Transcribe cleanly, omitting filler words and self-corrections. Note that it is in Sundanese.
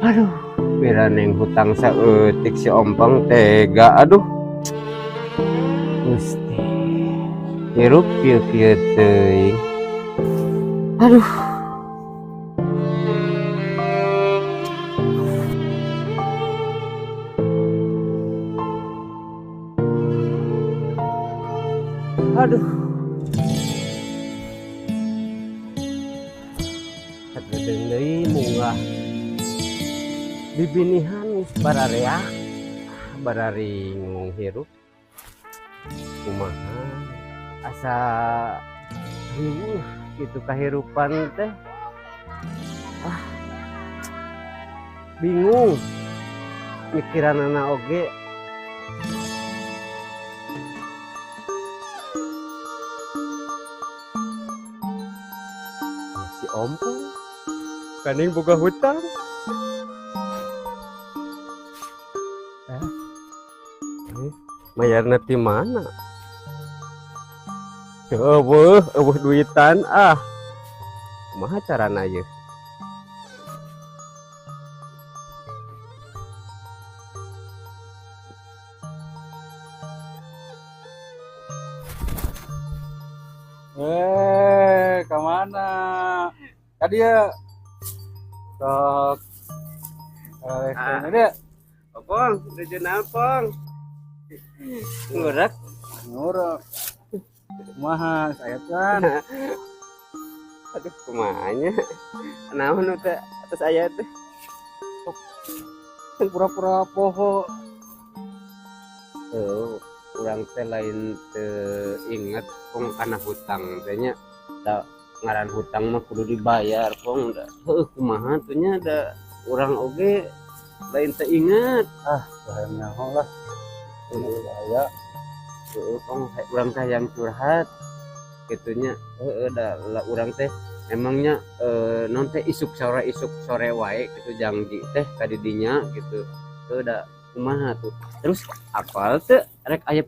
Aduh, pira neng hutang saeutik si Ompong tega, aduh. Gusti. Hirup kieu-kieu teuing. Aduh. Aduh. Sakedeung deui munggah. Bibinihan geus bararea, bararingung hirup. Kumaha asa riweuh gitu kahirupan teh. Ah. Bingung mikiranana oge. Si Ompong kaning boga hutang. Eh, mayarna ti mana? Eueuh, eueuh duitan ah. Kumaha carana ieu? Eh, kemana? Tadi ya. Sok. Eh, Ah. ini dia. Opong, nuju naon, Pong? Ngurek. Ngurek. Kumaha, saya kan. Aduh, kumaha nya? Naon nu teh atas aya teh? Pura-pura poho. Tuh, urang teh lain teu inget, Pong, kana hutang teh nya. Da ngaran hutang mah kudu dibayar, Pong. Da heueuh kumaha tuh nya, da urang oge lain teu inget. Ah, bahaya nyaho lah. Heeh. Bahaya. Heeh, Pong, urang teh yang curhat kitu nya. Heeh, da la urang teh emangnya naon teh isuk sore wae gitu janji teh ka didinya gitu. Heuh, da kumaha tuh. Terus apal teu rek aya